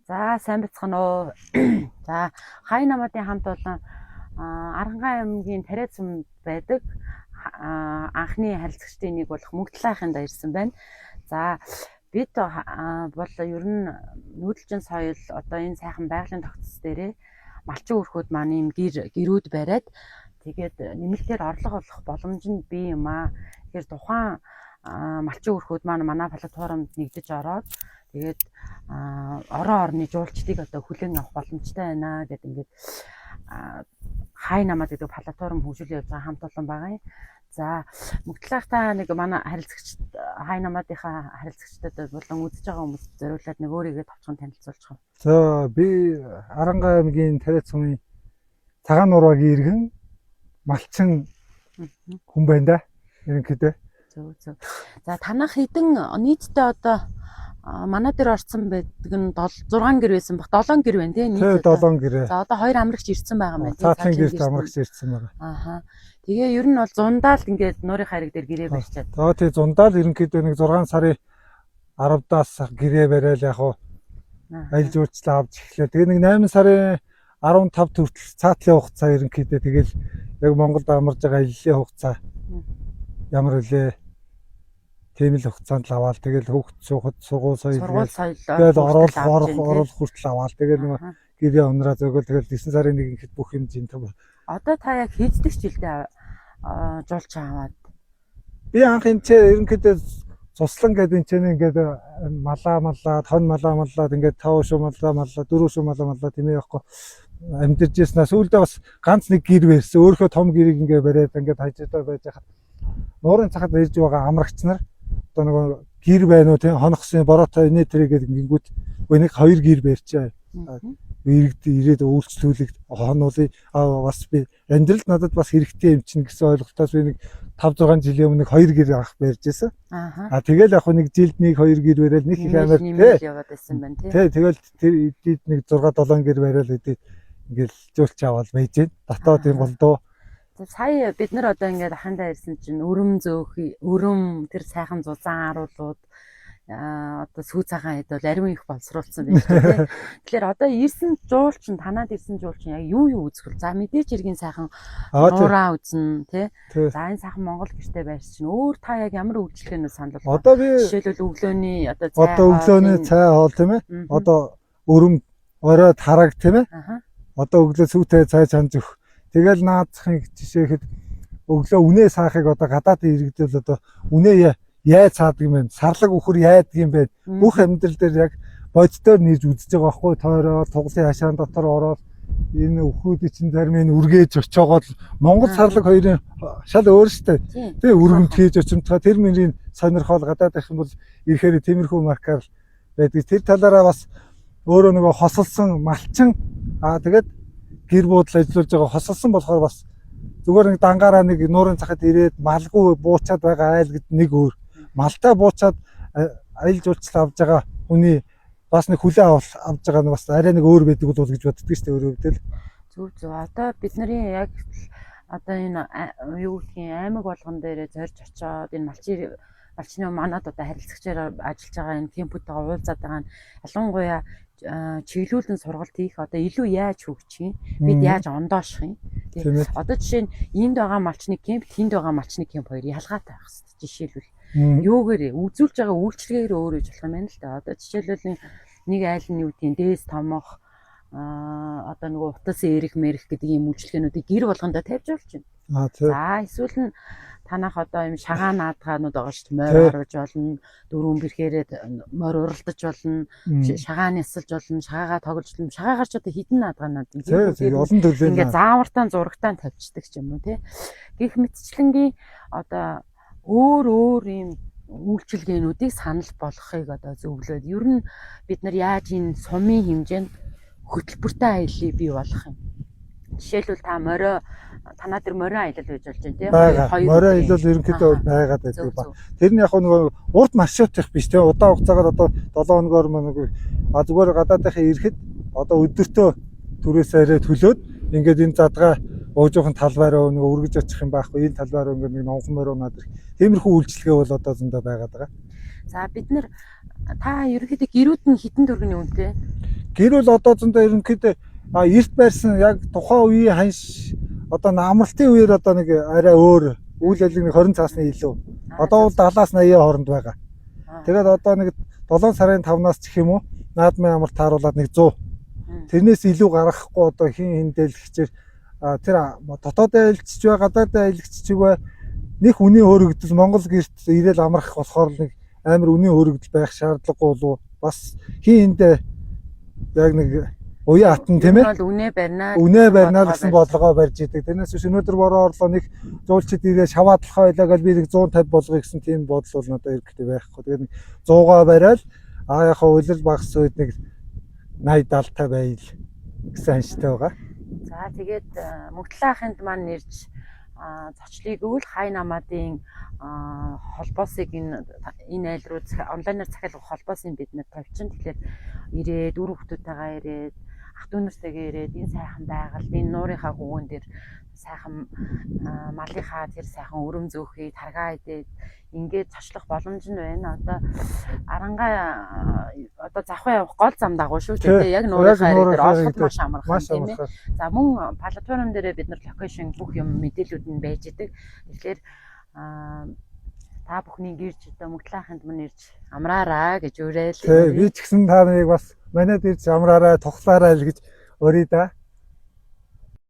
За, сайн бацхан уу. За, хай намуудын хамт олон Архангай аймгийн Тариа цумд байдаг анхны харилцагчдын нэг болох Мөнхтөлайханд ирсэн байна. За, бид бол ер нь нүүдэлчин соёл, одоо энэ сайхан байгалийн тогтц дээрээ малчин өрхүүд маань ийм гэр гэрүүд бариад, тэгээд нэмэлтээр орлого олох боломж нь бий юм аа. Тэгэхээр тухайн малчин өрхүүд маань манай платформд нэгдэж ороод, тэгээд орон орны жуулчдыг одоо хүлээн авах боломжтой байна гэдэг, ингээд хай намаад гэдэг платформ хөгжүүлээ явж байгаа хамт олон байгаа юм. За, Мөнхтөлайх, та нэг манай харилцагч, хай намаадынхаа харилцагчдад болон үзэж байгаа хүмүүст зориулаад нэг өөрийгөө товчхон танилцуулчих. За, би Арангай аймгийн Тариа цумын Цагаан нураагийн иргэн малчин хүн байна да. Ерөнхийдөө. Зөв зөв. За, танах хэдэн нийтдээ одоо манай дээр орцсон байдаг нь 6 гэр байсан баг. 7 гэр байна, тий, нийт. 7 гэрээ. За, одоо хоёр амрагч ирсэн байгаа юм байна, тий. Цаатлын гэрт амрагч ирсэн байгаа. Ааха. Тэгээ ер нь бол зундаал ингээд нуурын хайраг дээр гэрээ барьчаад. За, тий, зундаал ерөнхийдөө нэг 6 сарын 10-даас гэрээ барайл, яг уу аялал жуулчлал авч эхлэв. Тэгээ нэг 8 сарын 15 хүртэл цаатлын хугацаа, ерөнхийдөө тэгэл яг Монголд амарж байгаа аяллаа хугацаа ямар үлээ, тийм л хугацаанд л аваал, тэгэл хүүхд суухад сургууль соёл сургууль соёл тэгэл оруулах оруулах хүртэл аваал, тэгэл нэг гэрээ унраа зөөгөл, тэгэл 9 сарын 1-нд бүх юм зинтэн. Одоо та яг хийддэг жилдээ жуулч аваад? Би анх энэ ч ерөнхийдөө цуслан гэдэг энэ ч ингээд малаа малаад, хон малаа малаад, ингээд тав шүү малаа малаа, дөрөв шүү малаа малаа, тийм ээ, яахгүй амьдарч ирсэн. Сүүлдээ бас ганц нэг гэр барьсан. Өөрийнхөө том гэрийг ингээд бариад, ингээд хажуудаа байж хахад нуурын цахад ирж байгаа амрагч нар одоо нөгөө гэр байна уу, тийм, хонхсын бороотой инээ тэрэ гэдэг гингүүд нэг хоёр гэр барьчаа. Иргэд ирээд үйлчлүүлэг хонуулъя. Аа, бас би амьдралд надад бас хэрэгтэй юм чинь гэсэн ойлголтоос би нэг 5 6 жилийн өмнө нэг хоёр гэр авах барьж байсан. Аа, тэгэл яг нэг жилд нэг хоёр гэр бариад нэг их амар тий яваад байсан байна, тий. Тий, тэгэл тэр эдид нэг 6 7 гэр бариад эдид ингээл жуулч аваад байж гэн. Дотоод юм болдоо. Сая бид нар одоо ингээд ахандаа ирсэн чинь өрөм зөөх, өрөм тэр сайхан зузаан аруулууд, одоо сүү цагаан хэд бол ариун их боловсруулсан байж тээ. Тэгэхээр одоо ирсэн жуулчин, танаад ирсэн жуулчин яг юу юу үзэх вэ? За, мэдээж иргэн сайхан нуураа үзнэ, тий. За, энэ сайхан Монгол гэртээ байрч чинь өөр та яг ямар үйлчлэгээнүүд санал болгох? Одоо би жишээлбэл өглөөний одоо цай одоо өглөөний цай хоол, тийм ээ. Одоо өрөм орой тараг, тийм ээ. Одоо өглөө сүүтэй цай чанж өгөх. Тэгэл наацхын жишээхэд өглөө үнээ саахыг одоо гадаадын иргэдэл одоо үнээ яаж саадаг юм бэ? Сарлаг үхэр яадаг юм бэ? Бүх амьдрал дээр яг боддоор нэрж үзэж байгаа байхгүй, тойроо туглын хашаан дотор ороод энэ үхрүүдийн чинь зарим энэ үргээж очоогоод Монгол сарлаг хоёрын шал өөр штэ. Тэ, өргөмт хийж очимтгай тэр мөрийн сонирхол гадаад байх юм бол ирэхээр тиймэрхүү маркаар байдаг. Тэр талаараа бас өөрөө нөгөө хосолсон малчин, аа, тэгээд гэр буудал ажиллуулж байгаа хосолсон болохоор бас зүгээр нэг дангаараа нэг нуурын цахад ирээд малгүй буучаад байгаа айл гэд нэг өөр, малтай буучаад аялал жуулчлал авж байгаа хүний бас нэг хүлээ авж байгаа нь бас арай нэг өөр байдаг болов гэж боддог шүү дээ, өөрөө үедэл. Зөв зөв. Одоо бид нарын яг одоо энэ юу гэдгийг аймаг болгон дээрээ зорж очоод энэ малчин малчны манад одоо харилцагчаар ажиллаж байгаа энэ кемпүүдтэйгээ уулзаад байгаа нь ялангуяа чиглүүлэн сургалт хийх, одоо илүү яаж хөгжих юм, бид яаж ондооших юм. Одоо жишээ нь энд байгаа малчны кемп, тэнд байгаа малчны кемп хоёр ялгаатай байх хэрэгтэй. Жишээлбэл юугээр үзүүлж байгаа үйлчилгээгээр өөр үж болох юм байна л да. Одоо жишээлбэл нэг айл нь юу гэдгийг дээс томох, одоо нөгөө утас эрэх мэрэх гэдэг ийм үйлчилгээнүүдийг гэр болгондоо тавьж болж байна. За, эсвэл нь танах одоо юм шагаан наадгаанууд байгаа шүү дээ. Морь харуулж болно, дөрвөн бэрхээрээ морь уралдаж болно, шагаан ясалж болно, шагаагаа тоглож болно. Шагаагаар ч одоо хідэн наадгаанууд олон төрлийн ингээ заавартаа зурагтаа тавьчихдаг ч юм уу, тий. Гэх мэтчлэнгийн одоо өөр өөр ийм үйлчилгээнүүдийг санал болгохыг одоо зөвлөөд, ер нь бид нар яаж энэ сумын хэмжээнд хөтөлбөртэй аяллыг бий болгох юм. Жишээлбэл та морио, танаа дээр морио аялал байж болж байна, тийм. Морио аялал ерөнхийдөө байгаад байдаг ба. Тэр нь яг нөгөө урт маршрут их биш, тийм, удаан хугацаагаар одоо 7 хоногоор нэг а зүгээр гадаадынхаа ирэхэд одоо өдөртөө түрээс арай төлөөд ингээд энэ задгаа уужуухан талбай руу нөгөө үргэж очих юм байхгүй, энэ талбай руу ингээд нэг номхон морь унаад ирэх тиймэрхүү үйлчилгээ бол одоо зөндөө байгаад байгаа. За, бид нар та ерөнхийдөө гэрүүд нь хэдэн төгрөгийн үнэтэй? Гэрүүл одоо зөндөө ерөнхийдөө эрт байрсан яг тухайн үеийн ханш одоо амралтын үеэр одоо нэг арай өөр үйл ялэг нэг 20 цаасны илүү. Одоо бол 70-аас 80 хооронд байгаа. Тэгээд одоо нэг 7 сарын 5-наас ч гэх юм уу наадмын амралт тааруулаад нэг 100. Тэрнээс илүү гаргахгүй одоо хин хиндэл хичээр тэр дотоодын аялагч бай, гадаадын аялагч бай нэг үнийн хөөрөгдөл Монгол гэрт ирээл амрах болохоор нэг амар үнийн хөөрөгдөл байх шаардлагагүй болов бас хин хиндэ яг нэг уян хатан тийм ээ бол үнэ барина. Үнэ барина гэсэн бодлогоо барьж идэг. Тэрнээс биш өнөөдөр бороо орлоо нэг жуулчид ирээ шаваадлахаа байлаа гэж би нэг 150 болгоё гэсэн тийм бодол бол надад ерөнхийдөө байхгүй. Тэгээд нэг 100-аа бариад яг хаа улирал багас үед нэг 80 70 байл гэсэн анштай байгаа. За тэгээд Мөнхтөлөө ахынд маань ирж зочлыг өвөл хай намаадын холбоосыг энэ айл руу онлайнаар захиалгах холбоосын бид нар тавьчин. Тэгэхээр ирээд үр хүүхдүүдтэйгээ ирээд ах дүү нартэйгээ ирээд энэ сайхан байгальд энэ нуурынхаа хөвгөн дээр сайхан малынхаа тэр сайхан өрөм зөөхий таргаа идээд ингээд зочлох боломж нь байна. Одоо Арангаа одоо завхаа явах гол зам дагуу шүү дээ. Яг нуурынхаа ариг дээр олоход маш амархан тийм ээ. За мөн платформ дээрээ бид нар location бүх юм мэдээлүүд нь байж идэг. Тэгэхээр та бүхний гэрж одоо Мөнхтөлөө ахынд мань ирж амраараа гэж уриал. Би ч гэсэн та нарыг бас манайд ирж амраарай, тухлаарай л гэж урий да.